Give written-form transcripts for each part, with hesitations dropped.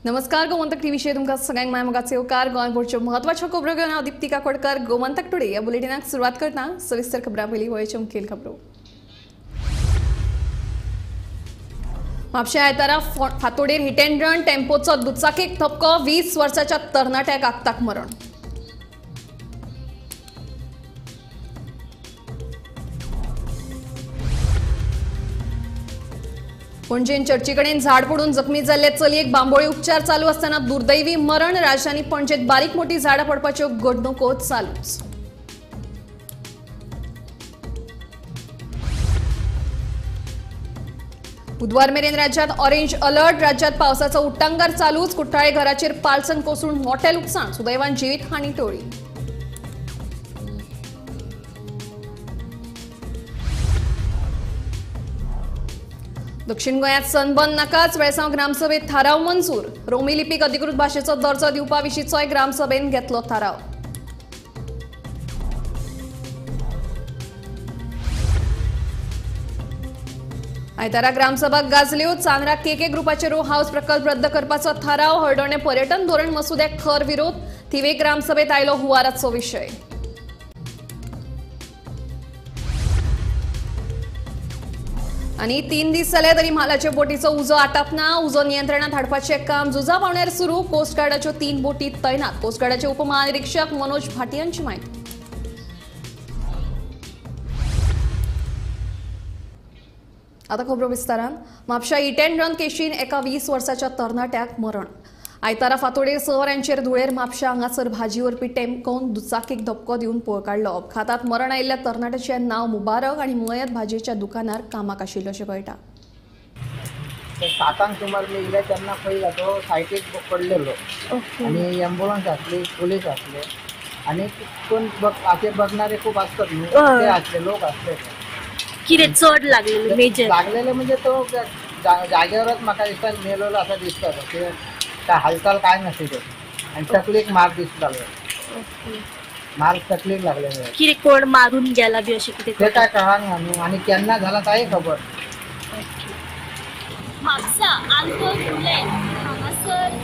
नमस्कार, गोमंतक टीव्हीचेर तुमकां सगळ्यांक माय मोगाचो येवकार. गोंयभरच्यो म्हत्वाच्यो खबरो घेवन हांव दीप्ती काकोडकर. गोमंतक टुडे ह्या बुलेटिनाक सुरवात करता. सविस्तर खबरां पयलीं वळेच्यो मुखेल खबरो. म्हापशें आयतारा फातोडेर हिट अँड रन टेम्पोचो दुचाकीक धपको, 20 वर्साच्या तरणाट्याक आक्ताक मरण. पणजेन चर्चीकडेन झाड पडून जखमी जाल्ले चलयेक बांबोळी उपचार चालू असताना दुर्दैवी मरण. राजधानी पणजेत बारीक मोठी झाडां पडपाच्यो घडणुको चालूच. बुधवार मेरेन राज्यात ऑरेंज अलर्ट. राज्यात पावसाचो उट्टांगार चालूच. कुठ्ठाळे घराचेर पालसण कोसळून मोठें लुकसाण. सुदैवान जिवीत हानी टळ्ळी. दक्षिण गोंयांत सनबर्न नाकाच. वेळसांव ग्रामसभेत थाराव मंजूर. रोमी लिपीक अधिकृत भाशेचो दर्जो दिवपा विशींचोय ग्रामसभेन घेतलो थाराव. आयतारा gram sabha गाजल्यो. Chandra KK ग्रुपाचे row house प्रकल्प रद्द करपाचो थाराव. हळदोणे पर्यटन धोरण मसुद्याक खर विरोध. थिवे ग्रामसभेत आयलो हुवाराचो विशय. आनी 3 दीस जाले तरी म्हालाचे बोटीचो उजो आटापना. उजो नियंत्रणात हाडपाचें काम झुजा पावण्यार सुरू. कोस्ट गार्डाच्यो 3 बोटी तैनात. कोस्ट गार्डाचे उपमहानिरीक्षक मनोज भाटियांची म्हायती. आता खबरो विस्तारान. म्हापशा हिट अँड रन केशीन एका 20 वर्साच्या तरणाट्याक मरण. आयतारा फातोडेर 6 वरांचेर धुळेर म्हापशा हांगासर भाजी व्हरपी टेम्पोन दुचाकीक धपको दिवन पळ काडलो. अपघातात मरण आयिल्ल्या तरणाट्याचें नांव मुबारक आनी मयत भाजयेच्या दुकानार कामाक आशिल्लो अशें कळटा. 7 सुमार मी इले तेन्ना पयला तो सायटीक पडलेलो आनी एम्बुलन्स आसली, पुलीस आसले आनी कोण असे बघणारे खूप असतात न्हू, ते असले लोक असले. कितें चड लागलेले मेजर लागलेले म्हणजे तो जागेवरच म्हाका दिसता मेलेलो असा दिसता. ते हालचाल काय नसते ते आणि तकलीक मार दिसतालो. मार तकलीक लागलेलो. कितें कोण मारून गेला बी अशें कितें ते काय कळना न्हू आनी केन्ना झाला काय खबर. म्हापसा आल्बर्ट फुलें हांगासर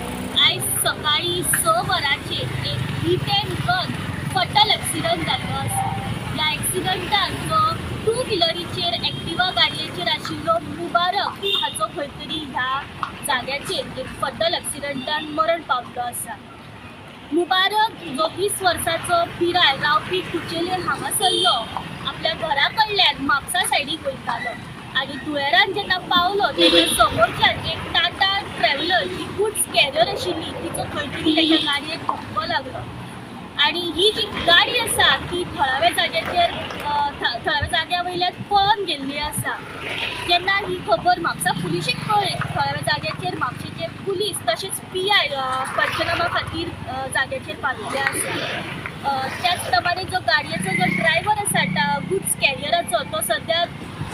आयज सकाळी 6 वरांचेर एक hit and run fatal accident जाल्लो आसा. ह्या एक्सिडंटान जो 2 व्हिलरीचेर एक्टिवा गाडयेचेर आशिल्लो मुबारक हाचो खंय तरी ह्या जाग्याचेर एक फटल एक्सिडंटान मरण पावल्लो आसा. मुबारक जो 20 वर्साचो पिराय रावपी कुचेले हांगासरलो आपल्या घरा कडल्यान म्हापसा सायडीक वयतालो आनी धुळेरान जेन्ना पावलो तेन्ना समोरच्यान एक टाटा ट्रॅव्हलर ही गुड्स कॅरियर आशिल्ली तिचो खंय तरी तेच्या गाडयेक धपको लागलो आनी ही जी गाडी आसा ती थळाव्या जाग्याचेर थळाव्या जाग्या वयल्यान पळोन गेल्ली आसा. जेन्ना ही खबर म्हापसा पुलिशेक कळ्ळी, थळाव्या जाग्याचेर म्हापशेचे पुलीस तशेंच PI पंचनामा खातीर जाग्याचेर पाविल्ले आसा. त्याच प्रमाणे जो गाडयेचो जो ड्रायव्हर आसा गुड्स कॅरियराचो तो सद्या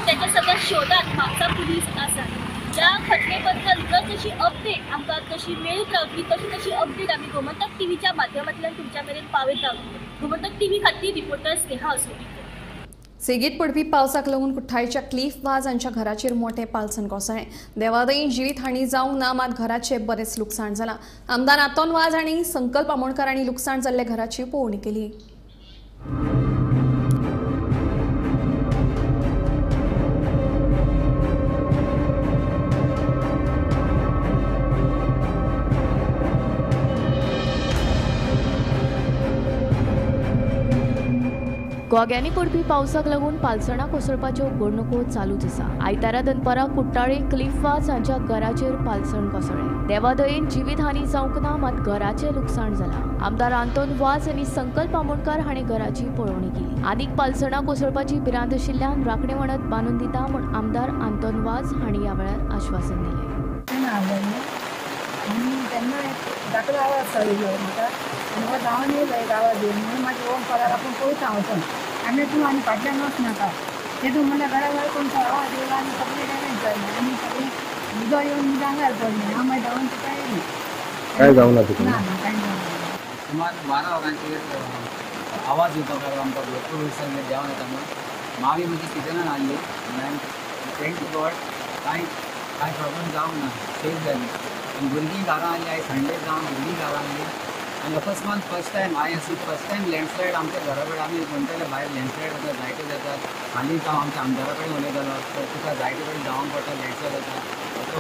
तेच्या सद्या शोधात म्हापसा पुलीस आसा. ह्या घटने बद्दल जर जशी अपडेट आमकां तशी मेळत रावतली तशी तशी अपडेट आमी गोमंतक टीव्हीच्या माध्यमांतल्यान तुमच्या मेरेन पावयत रावतली. गोमंतक टीव्ही खातीर रिपोर्टर स्नेहा असोलीकर. सेगीत पडपी पावसाक लागून कुठ्ठाळीच्या क्लिफ वाज हांच्या घराचेर मोठें पालसण कोसळ्ळें. देवादयेन जिवीत हानी जावंक ना, मात घराचें बरेंच लुकसाण जालां. आमदार आंतोन वाज हांणी संकल्प आमोणकर हांणी लुकसाण जाल्ल्या घराची पळोवणी केली. गोग्यांनी पडपी पावसाक लागून पालसणां कोसळपाच्यो घडणुको चालूच आसा. आयतारा दनपारां कुट्टाळे क्लिफ वाज हांच्या घराचेर पालसण कोसळ्ळें. देवादयेन जिवीत हानी जावंक ना, मात घराचें लुकसाण जालां. आमदार आंतोन वाज आनी संकल्प आमोणकर हांणी घराची पळोवणी केली. आनीक पालसणां कोसळपाची भिरांत आशिल्ल्यान राखणे वणत बांदून दिता म्हूण आमदार आंतोन वाज हांणी ह्या वेळार आश्वासन दिलें. आनी तूं आनी फाटल्यान वच नाका तेतून म्हणल्यार घरा कोण आवाज येयलो आनी सगळें डॅमेज जालें आनी सगळें उदक येवन आंगार पडलें. हांव मागीर धांवन तुका येयलें. कांय जावं ना तुका? ना ना, कांय जावं ना. सुमार 12 वरांचेर आवाज येवपाक लागलो आमकां. भरपूर वयसान देंवन येता म्हूण मावी म्हजी किचनान आसली आनी thank you God कांय कांय प्रॉब्लम जावंक ना, सेफ जाली. आनी भुरगीं घरां आयली आयज संडे जावन भुरगीं घरां आयली आनी अकस्मात फर्स्ट टायम हांवें अशी फर्स्ट टायम लँडस्लायड आमच्या घरा कडेन आमी म्हणटाले भायर लँडस्लायड जाता जायते जातात. हालींच हांव आमच्या आमदारा कडेन उलयतालो तर तुका जायते कडेन धांवंक पडटा लँडस्लायड जाता असो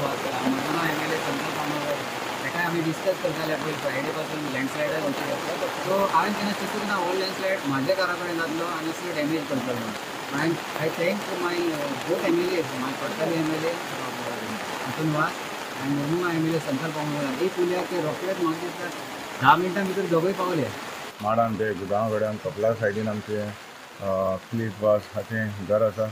मुरमुगांव MLA संकल्प आमोणकर ताकाय आमी डिस्कस करताले पळय फ्रायडे पासून लँडस्लायडाक वचूं. सो हांवें तेन्ना चिंतूंक ना हो लँडस्लायड म्हाज्या घरा कडेन जातलो आनी असलो डॅमेज करतलो म्हणून. I thank my both MLAs, my Cortalim MLA Anton Vaz आनी मुरमुगांव MLA संकल्प आमोणकर. एक उलया ते रोखडेच म्हाका दिसता 10 मिनटां भितर दोगूय पावले. माडान ते गुदांव कडेन कपला सायडीन आमचे क्लिफ वास हाचें घर आसा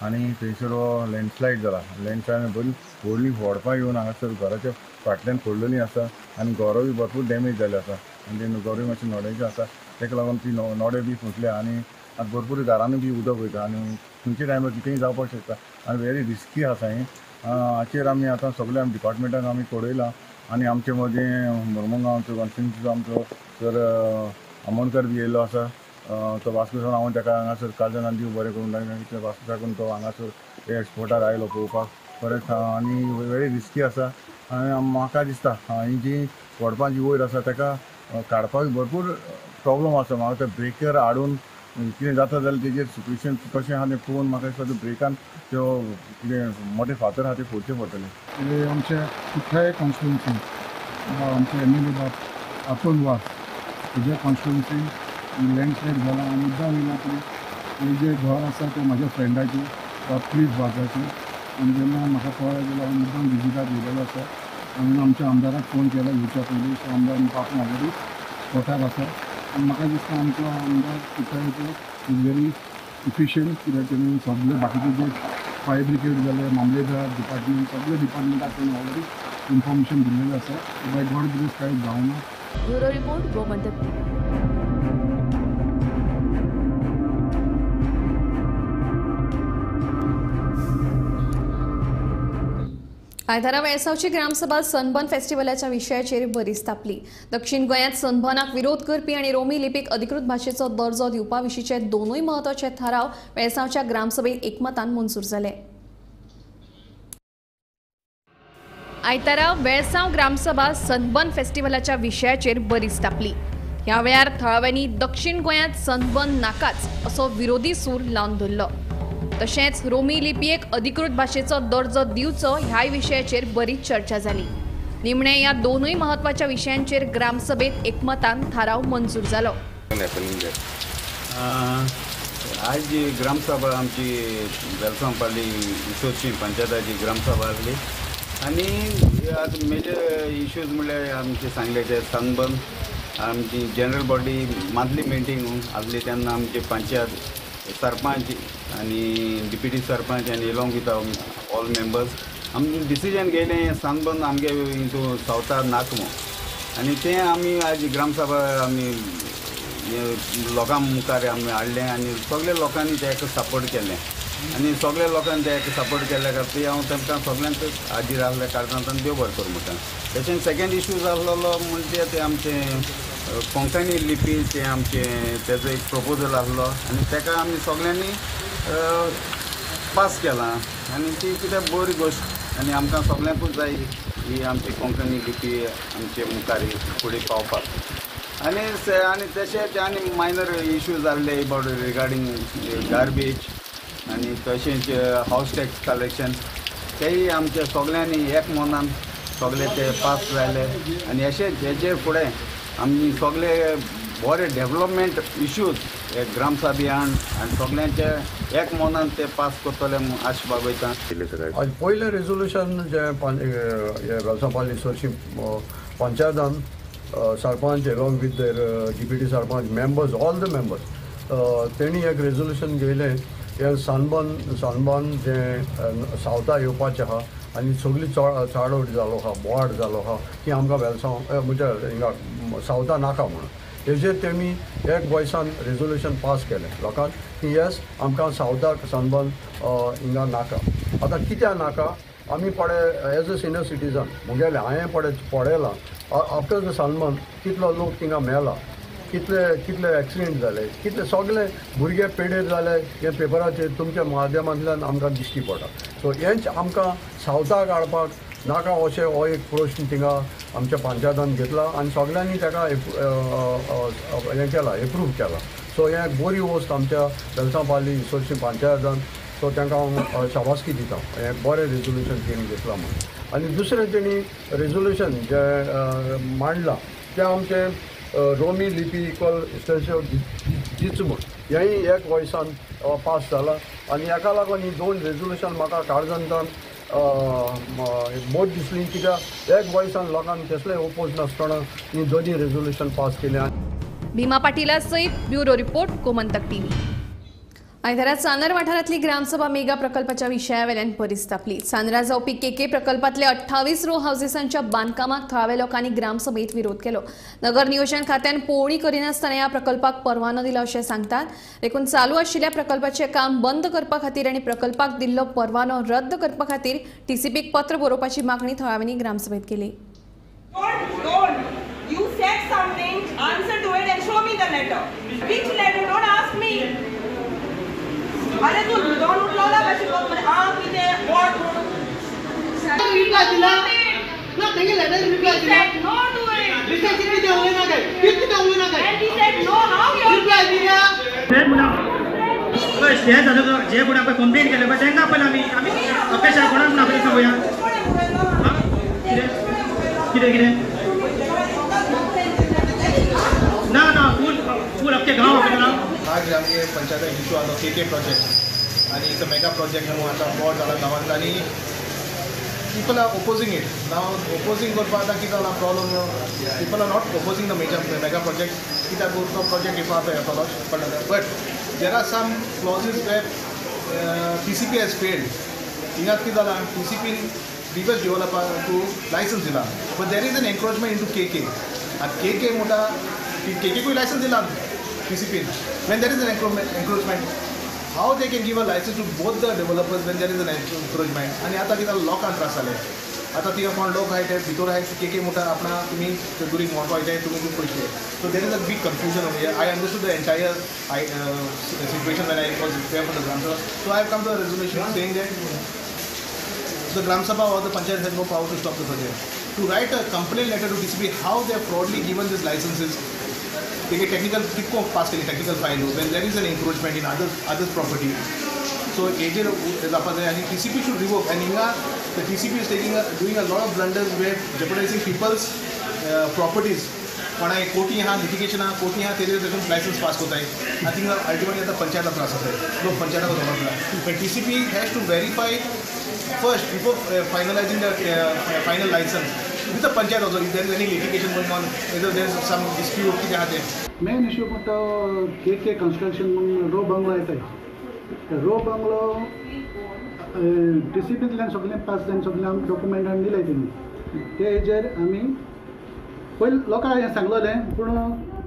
आनी थंयसर हो लँडस्लायड जाला. लँडस्लायड बरी व्हडली व्हडपां येवन हांगासर घराच्या फाटल्यान पडलेलीं आसा आनी घरां बी भरपूर डॅमेज जाल्ले आसा आनी ते घरूय मातशें नोड्याचें आसा ताका लागून ती नोडे बी फुटल्या आनी आतां भरपूर घरांनी बी उदक वयता आनी खंयच्या टायमार कितेंय जावपाक शकता आनी वेरी रिस्की आसा हें. हाचेर आमी आतां सगळ्या डिपार्टमेंटाक आमी कळयलां आनी आमचे मदीं मुरमुगांवचो कॉन्स्टिट्युन्सीचो आमचो सर आमोणकर बी येयल्लो आसा. तो वास्को सावन हांव ताका हांगासर कालच्यान दीव बरें करूंक लागलें. वास्को साकून तो हांगासर एक्सपोर्टार आयलो पळोवपाक परत आनी वेरी रिस्की आसा आनी म्हाका दिसता ही जी व्हडपां जी वयर आसा ताका काडपाक भरपूर प्रॉब्लम आसा. म्हाका ते ब्रेकर हाडून कितें जाता जाल्यार तेजेर सिट्युएशन कशें आहा तें पळोवन म्हाका दिसता ते ब्रेकान त्यो कितें मोटे फातर आहा ते फोडचे पडटले. आमच्या कुठ्ठाळे कॉन्स्टिट्युन्सी आमचे MLA बाब आंतोन वास हेज्या कॉन्स्टिट्युन्सीन लँडस्लायड जाला आनी मुद्दाम येयला की जें घर आसा तें म्हाज्या फ्रेंडाचें क्लिफ वाजाचें आनी जेन्ना म्हाका कळ्ळें जाल्यार हांव मुद्दाम विजिटाक येयलेलो आसा आनी आमच्या आमदाराक फोन केला येवच्या पयलीं. सो आमदार म्हणटा ऑलरेडी स्पॉटार आसा आनी म्हाका दिसता आमचो आमदार कुठ्ठाळेचो is very efficient कित्याक तेणी सगळे बाकीचे जे फायर ब्रिगेड जाले मामलेदार डिपार्टमेंट सगळे डिपार्टमेंटाक तेणी ऑलरेडी इन्फॉर्मेशन दिल्लेलें आसा. बाय गॉड ग्रेस कांय जावना. Bureau report, Gomantak TV. आयतारा वेळसावची ग्रामसभा सनबर्न फेस्टिवलाच्या विशयाचेर बरीच तापली. दक्षिण गोंयांत सनबर्नाक विरोध करपी आनी रोमी लिपीक अधिकृत भाशेचो दर्जो दिवपा विशींचे दोनूय म्हत्वाचे थाराव वेळसावच्या ग्रामसभेत एकमतान मंजूर जाले. आयतारा वेळसांव ग्रामसभा सनबर्न फेस्टिवलाच्या विशयाचेर बरीच तापली. ह्या वेळार थळाव्यांनी दक्षिण गोंयांत सनबर्न नाकाच असो विरोधी सूर लावन धरलो. तशेंच रोमी लिपयेक अधिकृत भाशेचो दर्जो दिवचो ह्याय विशयाचेर बरीच चर्चा जाली. निमणे ह्या दोनूय म्हत्वाच्या विशयांचेर ग्रामसभेत एकमतान थाराव मंजूर जालो. आज जी ग्रामसभा आमची वेलसांव पाली इसोची पंचायताची ग्रामसभा आसली आनी आज मेजर इश्यूज म्हणल्यार आमचे सांगले ते सनबर्न आमची जनरल बॉडी मंथली मिटींग आसली तेन्ना आमची पंचायत सरपंच आनी डिप्युटी सरपंच आनी एलॉंग विथ ऑल मेंबर्स आमी डिसिजन घेयलें सनबर्न आमगे हितू सावथार नाका म्हूण आनी तें आमी आज ग्रामसभा आमी लोकां मुखार आमी हाडलें आनी सगळे लोकांनी तेका सपोर्ट केलें आनी सगळे लोकांनी तेका सपोर्ट केल्ल्या खातीर हांव तांकां सगळ्यांक हाजीर आसल्या कारणान देव बरें करूं म्हणटा. तशेंच सेकेंड इशू आसलेलो म्हणजे तें आमचें कोंकणी लिपी तें आमचें तेजो एक प्रपोजल आसलो आनी ताका आमी सगळ्यांनी पास केलां आनी ती कितें बरी गोश्ट आनी आमकां सगळ्यांकूच जाय ही आमची कोंकणी लिपी आमचे मुखार फुडें पावपाक. आनी आनी तशेंच आनी मायनर इश्यूज जाल्ले अबाउट रिगार्डींग गार्बेज आनी तशेंच हावस टॅक्स कलेक्शन तेय आमच्या सगळ्यांनी एक मनान सगळे ते पास जाले आनी अशेंच हेजे फुडें आमी सगळे बरे डेवलपमेंट इश्यूज हे ग्रामसभेन आनी सगळ्यांचे एक मनान ते पास करतले म्हूण आश बागयता. आज पयलें रेजोल्युशन जें वेलसांव पाली इसोची पंचायतान sarpanch along with their deputy sarpanch members all the members तेणी एक रेजोल्युशन घेयलें हें सनबर्न जें सावथा येवपाचें आहा आनी सगळी चाडवट जालो आहा बोवाळ जालो आहा की आमकां वेलसांव म्हणजे हिंगा सावथा नाका म्हणून हेजेर तेमी एक वॉयसान रेजोल्युशन पास केलें लोकांक की येस आमकां सावथाक सनबर्न हिंगा नाका. आतां कित्याक नाका आमी पडे एज अ सिनियर सिटीजन मुगेलें हांवें पडे पळयलां आफ्टर the sunburn कितलो लोक थिंगा मेला कितले कितले एक्सिडेंट जाले कितले सगळे भुरगे पेडेर जाले हे पेपराचेर तुमच्या माध्यमांतल्यान आमकां दिश्टी पडटा. सो हेंच आमकां सावथाक हाडपाक नाका अशें हो एक प्रश्न थिंगा आमच्या पंचायतान घेतला आनी सगळ्यांनी ताका हें केला, एप्रूव केला. सो हें बरी वस्त आमच्या वेलसांव पाली इसोरशी पंचायतान. सो तांकां हांव शाबासकी दिता, हें बरें रेजोल्युशन तेणी घेतलां म्हणून. आनी दुसरें तेणी रेजोल्युशन जें मांडलां तें आमचें रोमी लिपी इक्वल इसेन्शियल दिच म्हूण हेंय एक वॉयसान पास जालां. आनी हेका लागून ही दोन रेजोल्युशन म्हाका काळजांतल्यान बोट दिसली, कित्याक एक वॉयसान लोकांक कसलेय ओपोज नासतना ही दोनूय रेजोल्युशन पास केलें. भीमा पाटीला सयत ब्युरो रिपोर्ट, गोमंतक टीव्ही. आयतारा चांदर वाठारांतली ग्रामसभा मेगा प्रकल्पाच्या विशयावेल्यान बरीच तापली. चांदरा जावपी केके प्रकल्पांतल्या 28 रो हावसेसांच्या बांदकामाक थळाव्या लोकांनी ग्रामसभेत विरोध केलो. नगर नियोजन खात्यान पळोवणी करिनासतना ह्या प्रकल्पाक परवानो दिला अशें सांगतात. देखून चालू आशिल्ल्या प्रकल्पाचें काम बंद करपा खातीर आनी प्रकल्पाक दिल्लो परवानो रद्द करपा खातीर टीसीपीक पत्र बरोवपाची मागणी थळाव्यांनी ग्रामसभेत केली. You said something, answer to it and show me the letter. Which letter? Don't ask me. अरे तू दोन उठला कशी आ कितें what reply दिला ना तेंगे लेटर रिप्लाय दिला. No to it. रिप्लाय किती उलयना काय, किती उलयना काय. And he said no, how you reply दिला. बस हे झालं जे कोण आपण कंप्लेंट केले पण त्यांना पण आम्ही आम्ही अपेक्षा कोणाक ना आपण सांगूया कितें कितें ना ना फूल फूल अख्खे गांव आपल्याला. आज आमगे पंचायत इशू आलो के के प्रोजेक्ट आनी it's a mega project म्हणून आतां बोर्ड जाला गांवांत आनी people are opposing it. Now opposing करपा आतां कितें जाला problem, people are not opposing the major mega project कित्याक तो प्रोजेक्ट येवपा आतां येतलो पडटा. But there are some clauses where TCP has failed. हिंगा कितें जालां टीसीपीन प्रिवियस डेव्हलपर टू लायसन्स दिला, but there is an encroachment into K K. आनी के के म्हणटा के के कूय लायसन्स दिला TCP. When there is an encroachment, how they can give a license to both the developers when there is an encroachment? आनी आतां कितें लोकांक त्रास जाले. आतां थिंगा कोण लोक आहाय ते भितर आहाय के के म्हणटा आपणा तुमी दुरीग मोडपा जाय तुमी तुमी पयशे. So there is a big confusion over here. I understood the entire situation when I was there for the Gram Sabha. So I have come to a resolution saying that the Gram Sabha or the Panchayat has no power to stop the project. To write a complaint letter to TCP how they have fraudulently given these licenses. They get technical कितको pass केली technical file when there is an encroachment in others property. So AJ जावपा जाय आनी TCP should revoke. And हिंगा the TCP is taking doing a lot of blunders where jeopardizing people's properties. कोणाय कोटी आहा litigation आहा कोटी आहा तेजेर देखून लायसन्स पास कोताय. आनी थिंगा अल्टिमेटली आतां पंचायताक त्रास जाताय, लोक पंचायताक दवरता. But TCP has to verify first before finalizing the final license with the panchayat also, if there is any litigation going on, whether there is some dispute कितें आहा तें. मेन इश्यू म्हणटा के के कन्स्ट्रक्शन म्हणून रो bungalow येताय. रो bungalow टीसीपींतल्यान सगळें pass जावन सगळें आमकां डॉक्युमेंट हाडून दिले तेणी. ते हेजेर आमी पयलीं लोकांक हें सांगलेलें, पूण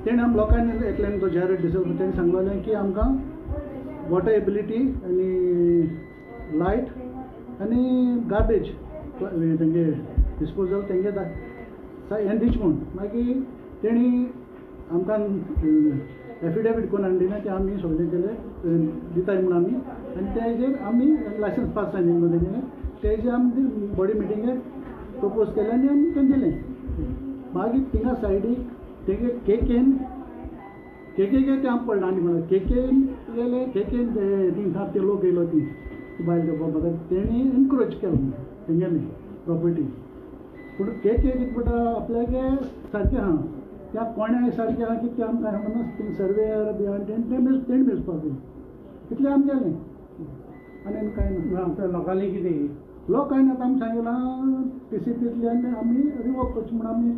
तेणें आम लोकांनी एकल्यान तो जायरात दिसलो तेणें सांगलेलें की आमकां वॉटर एबिलिटी आनी लायट आनी गार्बेज तेंगे डिस्पोजल तेंगे हें दिच म्हूण. मागीर तेणी आमकां एफिडेवीट कोण हाडून दिलें तें आमी सगळें केलें दिताय म्हूण आमी, आनी तेजेर आमी लायसन्स पास जालें न्हू तेंगेलें, तेजेर आमी बॉडी मिटिंगेक प्रपोज केलें आनी आमी तें दिलें. मागीर थिंगा सायडीक तेंगे केकेन केकेके तें आमकां पडलें आनी कोणा केकेन गेले केकेन थिंगा ते लोक येयलो ती बायल बाबा तेणी एनक्रोच केलें तेंगेलें प्रॉपर्टी. पूण के के कितें म्हणटा आपल्यागे सारकें आहा त्या कोण्या सारकें आहा की तें आमकां म्हणून थिंग सर्वेयर बी आनी तेणें तेणें मेजपाक जाय तितलें आमी केलें आनी कांय ना. लोकांनी कितें लोक कांय ना, आमी सांगिलां टीसीपींतल्यान आमी रिवोक करचें म्हूण आमी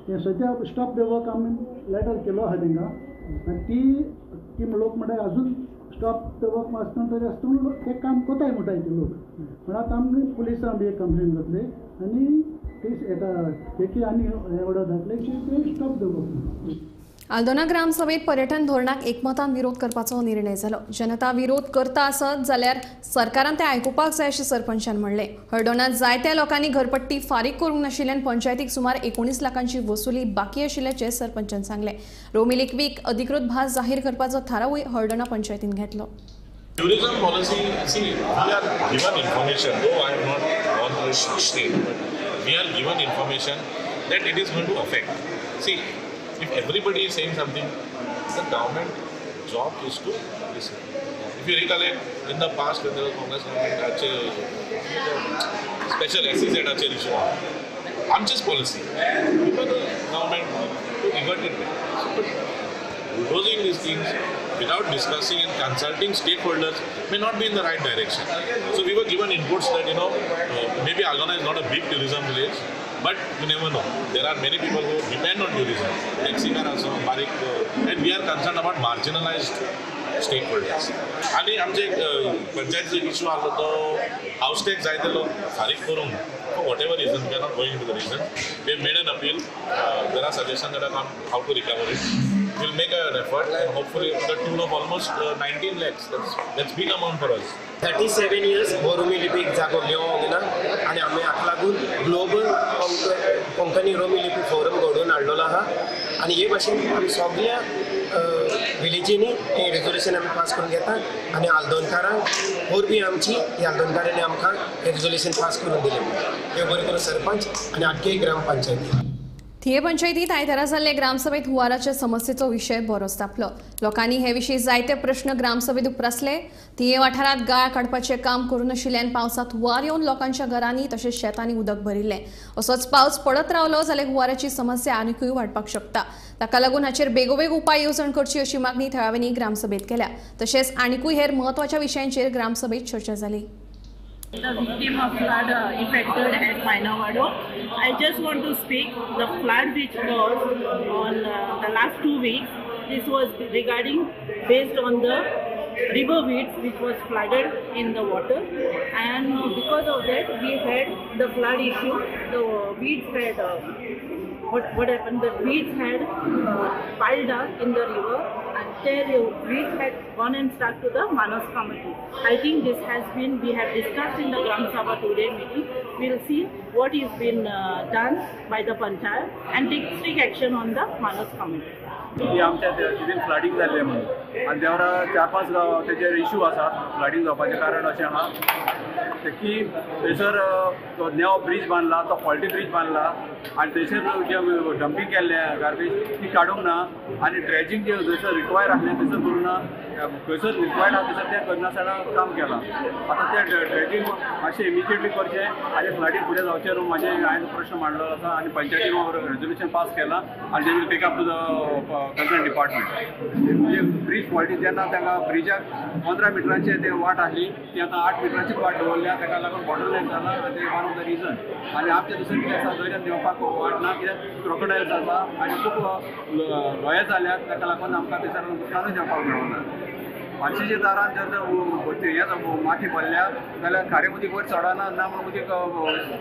हें सद्या स्टॉप the work आमी लेटर केलो आहा तेंकां. आनी ती लोक म्हणटा अजून स्टॉप the work आसतना तरी आसतना तें काम कोताय म्हणटाय ते लोक. म्हण आतां आमी पुलिसां बी एक कंप्लेन जातली आनी ती एका तेकी आनी ऑर्डर धाडले की ते स्टॉप the work. Aldona ग्रामसभेत पर्यटन धोरणाक एकमतान विरोध करपाचो निर्णय जालो. जनता विरोध करता आसत जाल्यार सरकारान ते आयकुपाक जाय अशें सरपंचान म्हणलें. हळदोणांत जायत्या लोकांनी घरपट्टी फारीक करूंक नाशिल्ल्यान पंचायतीक सुमार 19 लाखांची वसुली बाकी आशिल्ल्याचें सरपंचान सांगलें. रोमी लिपीक अधिकृत भास जाहीर करपाचो थारावूय हळदोणा पंचायतीन घेतलो. Tourism policy, see, we are given information, though I have not gone accomplished state, but we are given information that it is going to affect. See, if everybody is saying something, the government job is to listen. If you recollect, in the past when there was Congress government, special SEZ issue, Amch's policy, we were the government to revert it back. But bulldozing these things without discussing and consulting stakeholders may not be in the right direction. So we were given inputs that, you know, maybe Aldona is not a big tourism village, but you never know. There are many people who depend on tourism. Taxi car also, barik, and we are concerned about marginalized stakeholders. आणि आमचे पंचायतीचो issue आसलो तो हावस tax जायते लोक फारीक करूंक for whatever reason, we are not going into the reason. We have made an appeal. There are suggestions that are on how to recover it. We'll make an effort and hopefully to the tune of almost 19 lakhs. That's big amount for us. 37 years हो रोमी लिपीक जागो मेळोंक ना आनी आमी हाका लागून global Konkani रोमी लिपी forum घडोवन हाडलेलो आहा आनी हे भाशेन आमी सगळ्या विलेजींनी हें रेजोल्युशन आमी पास करून घेता आनी आल्दोनकारांक वरवीं आमची ही आल्दोनकारांनी आमकां हें रेजोल्युशन पास करून दिलें. देव बरें करूं सरपंच आनी आटके ग्रामपंचायती. थिये पंचायतीत आयतारा जाल्ले ग्रामसभेत हुंवाराच्या समस्येचो विशय बरोच तापलो. लोकांनी हे विशीं जायते प्रश्न ग्रामसभेत उप्रासले. थिये वाठारांत गाळ काडपाचें काम करूं नाशिल्ल्यान पावसांत हुंवार येवन लोकांच्या घरांनी तशेंच शेतांनी उदक भरिल्लें. असोच पावस पडत रावलो जाल्यार हुंवाराची समस्या आनिकूय वाडपाक शकता. ताका लागून हाचेर बेगोबेग उपाय येवजण करची अशी मागणी थळाव्यांनी ग्रामसभेत केल्या. तशेंच आनिकूय हेर म्हत्वाच्या विशयांचेर ग्रामसभेत चर्चा जाली. The victim of flood affected at Mainavado. I just want to speak the flood which was on the last 2 weeks. This was regarding based on the river weeds which was flooded in the water, and because of that we had the flood issue. The weeds had what happened? The weeds had piled up in the river, and their weeds had gone and stuck to the Manas committee. I think this has been, we have discussed in the Gram Sabha today meeting. We will see what is been done by the panchayat and take strict action on the Manas committee. की आमच्या तितून flooding जाल्लें म्हणून आनी देवरा 4-5 गांव तेजेर issue आसा. Flooding जावपाचें कारण अशें आहा की थंयसर तो नेव ब्रीज बांदला, तो फॉल्टी ब्रीज बांदला आनी थंयसर जे डंपींग केल्लें गार्बेज ती काडूंक ना आनी ड्रेजींग जें थंयसर रिक्वायर्ड आसलें थंयसर करूंक ना. खंयसर रिक्वायर्ड आसा थंयसर तें करनासतना काम केलां. आतां तें ड्रेजींग मातशें इमिजिएटली करचें आनी फ्लडींग फुडें जावचें न्हू म्हाजें हांवें प्रश्न मांडलो आसा आनी पंचायतीन रेजोल्युशन पास केलां आनी they will take up to the concern department. म्हणजे ब्रीज फॉल्टी जेन्ना ताका ब्रिजाक 15 मिटरांचे ते वाट आसली ती आतां 8 मिटरांचीच वाट दवरल्या. ताका लागून बॉटल नेक जाला आनी ते वन ऑफ the reason. आनी आमचें दुसरें कितें आसा, दर्यान देंवपाक वाट ना कित्याक क्रोकोडायल्स आसा आनी खूब लोये जाल्यात, ताका लागून आमकां थंयसर उदकानूय देंवपाक मेळना. मातशें दारान जर हें माती भरल्या जाल्यार खारें उदीक वयर चडना ना म्हणून उदीक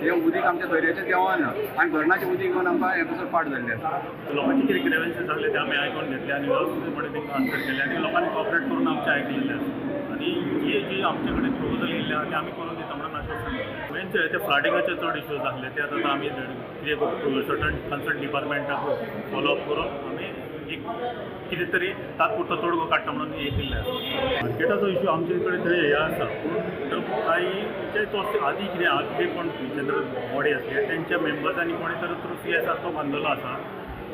हें उदीक आमच्या दर्याचें देंवना आनी धरणाचें उदीक येवन आमकां हें दुसरें पाड जाल्लें आसा. लोकांचे कितें ग्रेवन्सीस आसले ते आमी आयकून घेतले आनी वेवस्थीतपणे तांकां आन्सर केले आनी लोकांनी कॉपरेट करून आमचें आयकलेलें आसा आनी जे जी आमचे कडेन प्रपोजल येयल्ले आहा ते आमी करून दिता म्हणून आश्वासन दिलें. मेन ते फ्लडिंगाचे चड इश्यूज आसले ते आतां आमी कितें सर्टन कन्सर्न डिपार्टमेंटाक फॉलो अप करून आमी एक कितें तरी तात्पुरतो तोडगो काडटा म्हणून हे केल्लें आसा. मार्केटाचो इशू आमचे कडेन थंय हे आसा पूण कांय तो आदी कितें आदले कोण जनरल बॉडी आसली तेंच्या मेंबर्सांनी कोणी तर थ्रू CSR तो बांदलेलो आसा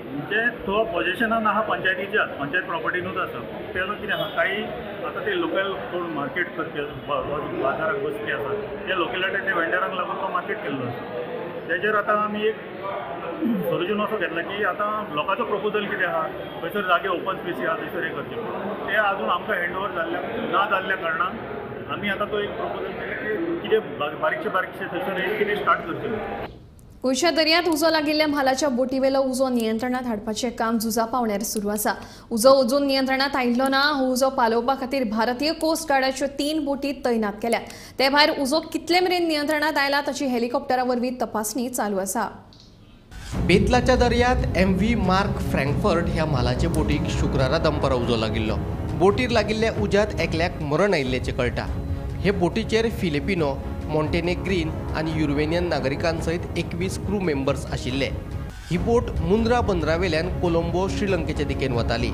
म्हणजे तो पोजेशनान आहा पंचायतीच्या, पंचायत प्रॉपर्टीनूच आसा. तेजो कितें आसा कांय आतां ते लोकल कोण मार्केट करपी बाजाराक बसपी आसा ते लोकेलिटी ते वेंडरांक लागून तो मार्केट केल्लो आसा. तेजेर आतां आमी एक सोल्युशन असो घेतला की आतां लोकांचो प्रपोजल कितें आहा थंयसर जागे ओपन स्पेसी आहा थंयसर हें करचें, पूण तें आजून आमकां हँड ओवर जाल्ल्या ना जाल्ल्या कारणान आमी आतां तो एक प्रपोजल केलें की कितें बारीकशे बारीकशे थंयसर एक कितें स्टार्ट करचें. गोंयच्या दर्यांत उजो लागिल्ल्या म्हालाच्या बोटीवेलो उजो नियंत्रणात हाडपाचें काम झुजा पावण्यार सुरू आसा. उजो अजून नियंत्रणात आयिल्लो ना. हो उजो पालोवपा खातीर भारतीय कोस्ट गार्डाच्यो 3 बोटी तैनात केल्यात. ते भायर उजो कितले मेरेन नियंत्रणात आयला ताची हेलिकॉप्टरा वरवीं तपासणी चालू आसा. बेतलाच्या दर्यांत MV mark फ्रँकफर्ट ह्या म्हालाचे बोटीक शुक्रारा दनपारां उजो लागिल्लो. बोटीर लागिल्ल्या उज्यांत एकल्याक मरण आयिल्ल्याचें कळटा. हे बोटीचेर फिलिपिनो, मॉन्टेनेग्रीन आनी युरोवेनियन नागरिकांसयत 21 क्रू मेंबर्स आशिल्ले. ही बोट मुंद्रा बंदरावेल्यान कोलंबो श्रीलंकेचे दिकेन वताली,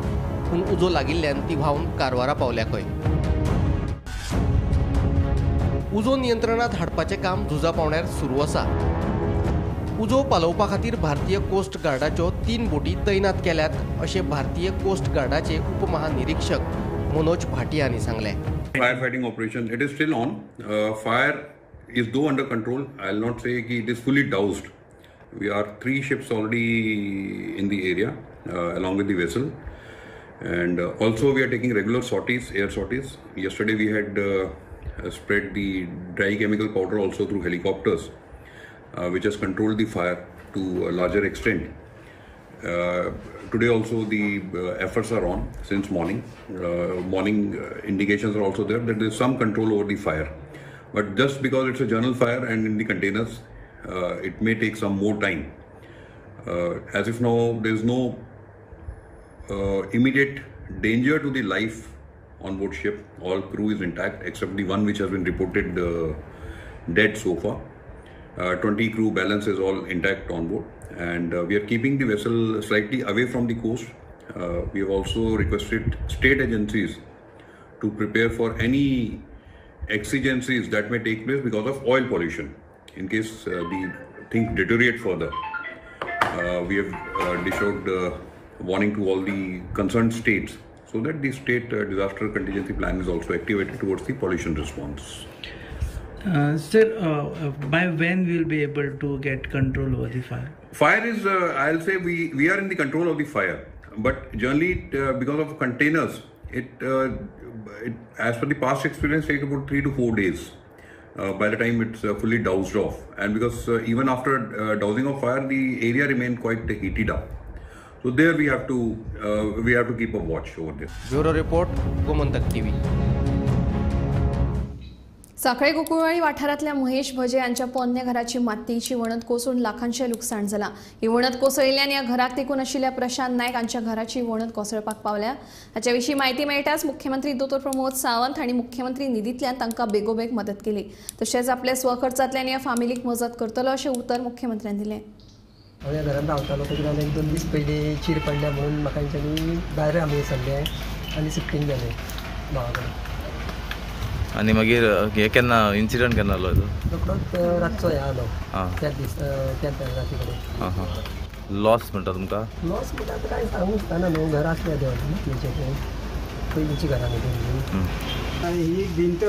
पूण उजो लागिल्ल्यान ती व्हांवन कारवारा पावल्या खंय. उजो नियंत्रणात हाडपाचें काम झुजा पावण्यार सुरू आसा. उजो पालोवपा खातीर भारतीय कोस्ट गार्डाच्यो 3 बोटी तैनात केल्यात अशें भारतीय कोस्ट गार्डाचे उपमहानिरीक्षक मनोज भाटिया हांणी सांगलें. Fire fighting operation it is still on. Fire is though under control. I will not say की it is fully doused. We are 3 ships already in the area along with the vessel, and also we are taking regular sorties, air sorties. Yesterday we had spread the dry chemical powder also through helicopters, which has controlled the fire to a larger extent. Today also the efforts are on since morning. Morning indications are also there that there is some control over the fire. But just because it's a general fire and in the containers, it may take some more time. As if now there is no immediate danger to the life on board ship. All crew is intact except the one which has been reported dead so far. 20 crew balance is all intact on board, and we are keeping the vessel slightly away from the coast. We have also requested state agencies to prepare for any exigencies that may take place because of oil pollution in case the things deteriorate further. We have dished out warning to all the concerned states so that the state disaster contingency plan is also activated towards the pollution response. Sir, by when we will be able to get control over the fire? Fire is, I'll say we are in the control of the fire, but generally because of containers, it as per the past experience takes about 3 to 4 days by the time it's fully doused off. And because even after dousing of fire, the area remained quite heated up. So there we have to keep a watch over there. Bureau Report, Gomantak TV. Sanquelim Gokulwadi वाठारांतल्या महेश भजे यांच्या पोन्न्या घराची मातयेची वणत कोसळून लाखांचें लुकसाण जालां. ही वणत कोसळिल्ल्यान ह्या घराक तेंकून आशिल्ल्या प्रशांत नायक हांच्या घराची वणत कोसळपाक पावल्या. हाचे विशीं म्हायती मेळटाच मुख्यमंत्री दोतोर प्रमोद सावंत हांणी मुख्यमंत्री निधींतल्यान तांकां बेगोबेग मदत केली. तशेंच आपल्या स्वखर्चांतल्यान ह्या फामिलीक मजत करतलो अशें उतर मुख्यमंत्र्यान दिलें. हांव ह्या घरांत रावतालो तेन्ना एक 2 दीस पयलीं चीर पडल्या म्हणून म्हाका तेंच्यांनी भायर आमी सरले आनी शिफ्टींग जालें भावा कडेन. आनी मागीर हे केन्ना इन्सिडंट केन्ना जालो? रोकडोच रातचो हे आलो त्याच दीस त्याच राती कडेन. आं हां, लॉस म्हणटा तुमकां? लॉस म्हणटा आतां कांय सांगूंक शकना न्हू, घर आसलें देवान तेंचें तें पयलींची घरां न्हू तेंची. ही भिंत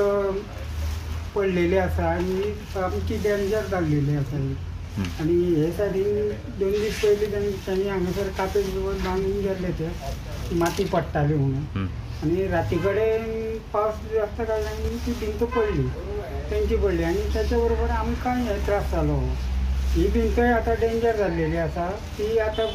पडलेली आसा आनी सामकी डेंजर जाल्लेली आसा ही. आनी हे सायडीन 2 दीस पयलीं तांणी हांगासर कापेर बांदून गेल्ले ते माती पडटाली म्हणून. आनी राती कडेन पावस जास्त कारणान ती भिंत पडली, तेंची पडली आनी ताच्या बरोबर आमकां हे त्रास जालो. ही भिंतय आतां डेंजर जाल्लेली आसा, ती आतां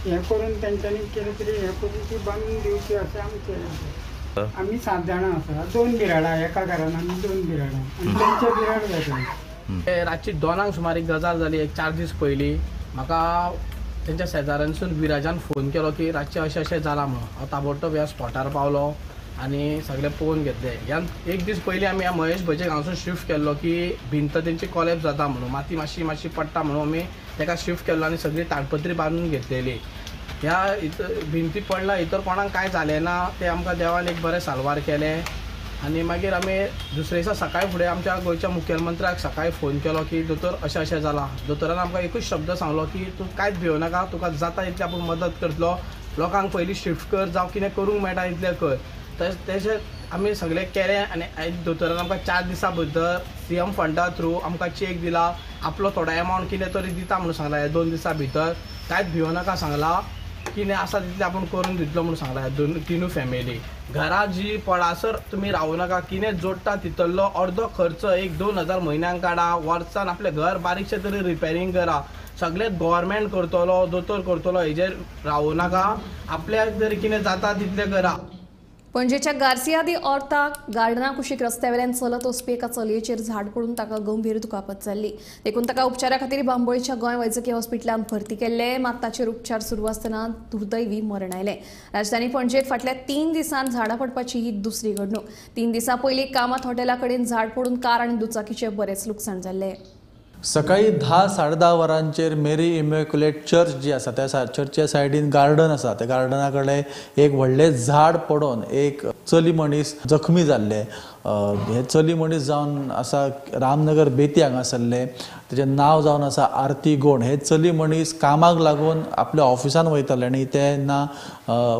हें करून तेंच्यांनी कितें तरी हें करून ती बांदून दिवची अशें आमचें. आमी 7 जाणां आसा, 2 बिराडां एका घरान आमी 2 बिराडां आनी तेंचे बिराड जाता. रातची 2 सुमार एक गजाल जाली. एक 4 दीस पयलीं म्हाका तेंच्या शेजाऱ्यांसून विराजान फोन केलो की रातचें अशें अशें जालां म्हणून. हांव ताबडतोब ह्या स्पॉटार पावलो आनी सगळें पळोवन घेतलें. ह्या एक दीस पयलीं आमी ह्या महेश भजे हांगासून शिफ्ट केल्लो की भिंत तेंची कॉलेप्स जाता म्हणून, माती मातशी मातशी पडटा म्हणून आमी ताका शिफ्ट केल्लो आनी सगळी ताडपत्री बांदून घेतलेली. ह्या भिंती पडला भितर कोणाक कांय जालें ना, तें आमकां देवान एक बरें साल्वार केलें. आनी मागीर आमी दुसरे दिसा सकाळी फुडें आमच्या गोंयच्या मुखेलमंत्र्याक सकाळी फोन केलो की दोतोर अशें अशें जालां. दोतोरान आमकां एकूच शब्द सांगलो की तूं कांयच भियो नाका, तुका जाता तितली आपूण मदत करतलो, लोकांक पयलीं शिफ्ट कर, जावं कितें करूंक मेळटा तितलें कर. तशें आमी सगळें केलें आनी दोतोरान आमकां 4 दिसां भितर सीएम फंडा थ्रू आमकां चॅक दिला, आपलो थोडो एमावंट कितें तरी दिता म्हणून सांगला. ह्या 2 दिसां भितर कांयच भियो नाका सांगला, कितें आसा तितलें आपूण करून दितलो म्हणून सांगला. 3 फॅमिली घरा जी पडासर तुमी रावूं नाका, कितें जोडटा तितलो अर्दो खर्च 1-2 हजार म्हयन्याक काडा, वर्सान आपलें घर बारीकशें तरी रिपेरींग करा. सगळें गव्हर्मेंट करतलो, दोतोर करतलो, हेजेर रावूं नाका, आपल्याक जर कितें जाता तितलें करा. पणजेच्या गार्सिया दी ऑर्ता गार्डना कुशीक रस्त्यावेल्यान चलत वचपी एका चलयेचेर झाड पडून ताका गंभीर दुखापत जाल्ली. देखून ताका उपचारा खातीर बांबोळीच्या गोंय वैजकी हॉस्पिटलांत भरती केल्ले. मात ताचेर उपचार सुरू आसतना दुर्दैवी मरण आयलें. राजधानी पणजेत फाटल्या 3 दिसांत झाडां पडपाची ही दुसरी घडणूक. 3 दिसां पयलीं कामत हॉटेला कडेन झाड पडून कार आनी दुचाकीचें बरेंच लुकसाण जाल्लें. सकाळी 10-10:30 वरांचेर मेरी इमॅक्युलेट चर्च जी आसा त्या चर्चच्या सायडीन गार्डन आसा, त्या गार्डना कडेन एक व्हडलें झाड पडून एक चली मनीस जखमी जाल्लें. हे चली मनीस जावन आसा रामनगर बेती हांगासरलें, तेजें नांव जावन आसा आरती गोंड. हे चली मनीस कामाक लागून आपल्या ऑफिसान वयताले आनी तेन्ना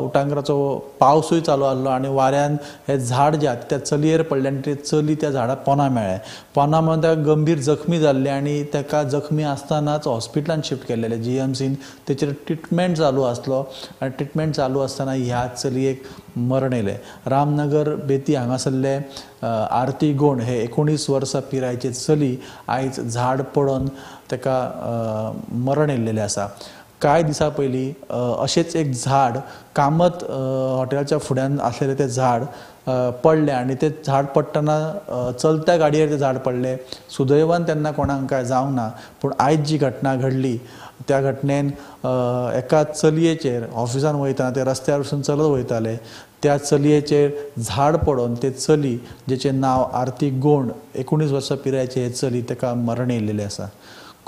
उटांगराचो पावसूय चालू आहलो आनी वाऱ्यान हे झाड जे आसा त्या चलयेर पडलें आनी ते चली त्या झाडा पोना मेळ्ळें. पोना मेळून ताका गंभीर जखमी जाल्लें आनी ताका जखमी आसतनाच हॉस्पिटलान शिफ्ट केल्लें जीएमसीन. तेचेर ट्रिटमेंट चालू आसलो आनी ट्रिटमेंट चालू आसतना ह्या चलयेक मरण येयलें. रामनगर बेती हांगासरले आरती गोंड हे 19 वर्सां पिरायेचे चली आयज झाड पडून ताका मरण येयल्लेलें आसा. कांय दिसां पयलीं अशेंच एक झाड कामत हॉटेलाच्या फुड्यान आसलेलें तें झाड पडलें आनी तें झाड पडटना चलत्या गाडयेर तें झाड पडलें. सुदैवान तेन्ना कोणाक कांय जावंक ना, पूण आयज जी घटना घडली त्या घटनेन एका चलयेचेर ऑफिसान वयतना ते रस्त्यार वचून चलत वयताले त्या चलयेचेर झाड पडून ते चली जेचें नांव आरती गोंड 19 वर्सां पिरायेचे हे चली ताका मरण येयल्लेलें आसा.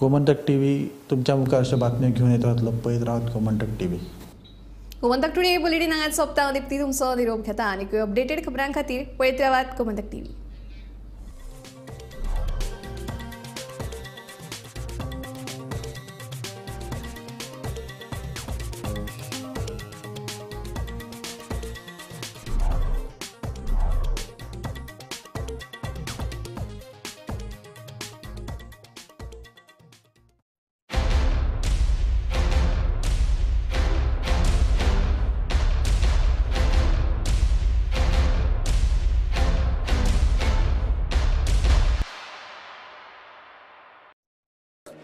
गोमंतक टीव्ही तुमच्या मुखार अश्यो बातम्यो घेवन येत रावतलो. पळयत रावत Gomantak TV. Gomantak today bulletin हांगाच सोंपता. दीप्ती तुमचो निरोप घेता आनी अपडेटेड खबरां खातीर पळयत रावात गोमंतक टीव्ही.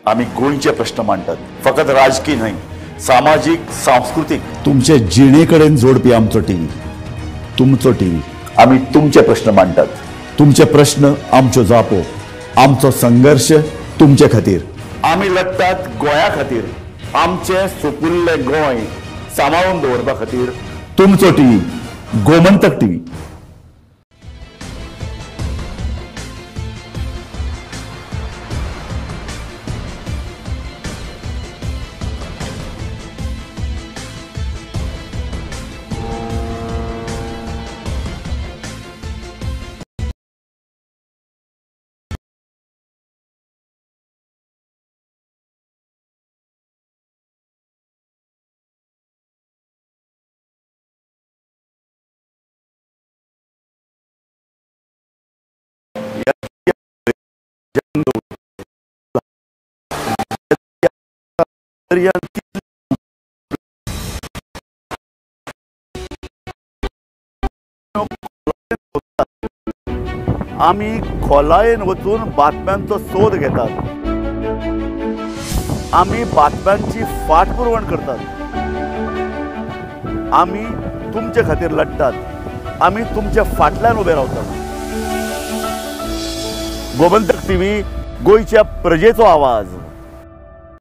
आमी गोंयचे प्रश्न मांडटात, फकत राजकीय न्हय, सामाजीक, सांस्कृतीक, तुमचे जिणे कडेन जोडपी आमचो टीव्ही, तुमचो टीव्ही. आमी तुमचे प्रश्न मांडटात, तुमचे प्रश्न आमच्यो जापो, आमचो संघर्श तुमचे खातीर. आमी लढटात गोंया खातीर, आमचें सुपुल्लें गोंय सांबाळून दवरपा खातीर. तुमचो टीव्ही, गोमंतक टीव्ही. आमी खोलायेन वचून बातम्यांचो सोद घेतात, आमी बातम्यांची फाटपुरवण करतात, आमी तुमचे खातीर लढटात, आमी तुमच्या फाटल्यान उबे रावतात. गोमंतक टीव्ही, गोंयच्या प्रजेचो आवाज.